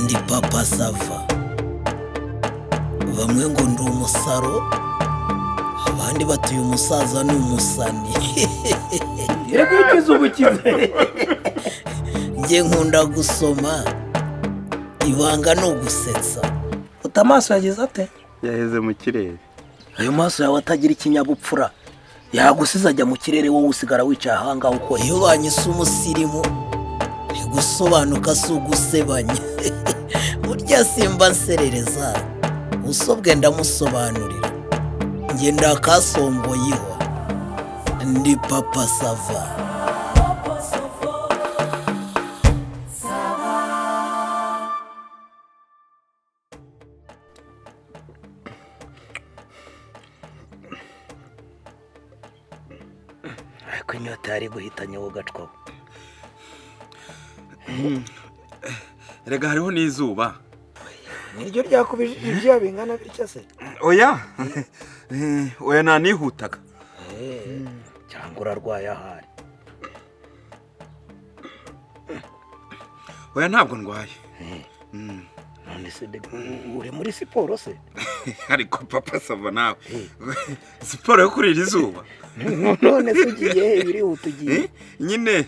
Ndi Papa Sava. Bamwe ngo ndi umusaro, abandi batuye umusaza ni umusani. Reka ukize ubukize. Njye nkunda gusoma, ibanga ni ugusetsa. Uta amaso yagize ate? Yaheze mu kirere. Ayo maso yawe atagira ikinyabupfura yagusize ajya mu kirere, wowe usigara wicaye ahangaha ukora. Iyo banyise umusirimu, gusobanuka si ugusebanya. Burya simba nserereza, usobwe ndamusobanurira. Njye ndakasongoyeho, ndi Papa Sava. Ariko inyota yari guhitanye wowe gacwaho. Rega hariho n'izuba. Niryo ryakubije ibyuya bingana bitya se? Oya, oya, nanihutaga. Cyangwa urarwaye ahari? Oya, ntabwo ndwaye. None se uri muri siporo se? Ariko Papa Sava, nawe siporo yo kurira izuba? None se ugiye he? Birihuta ugiye? Nyine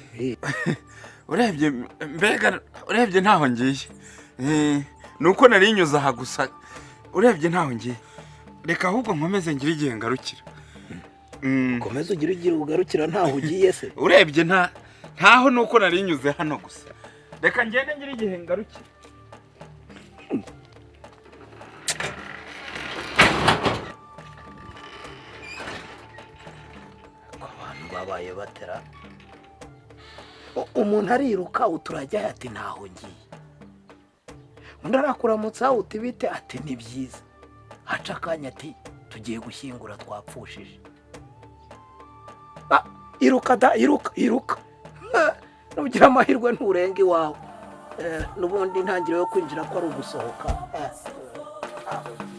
urebye, mbega urebye ntaho ngiye. Ni uko nari nyuze aha gusa, urebye ntaho ngiye. Reka ahubwo nkomeze ngire igihe ngarukira. Ukomeze ugire ugira ugarukira, ntaho ugiye se? Urebye ntaho, ni uko nari nyuze hano gusa. Reka ngende ngire igihe ngarukira. Ko abantu babaye batera, umuntu ariruka uturajya ati ntaho ngiye, undi arakuramutsa uti bite, ati ni byiza, haca akanya ati tugiye gushyingura twapfushije. Iruka da, iruka, iruka. Nugira amahirwe nturenga iwawe. N'ubundi intangiriro yo kwinjira ko ari ugusohoka. Ntaho ngiye.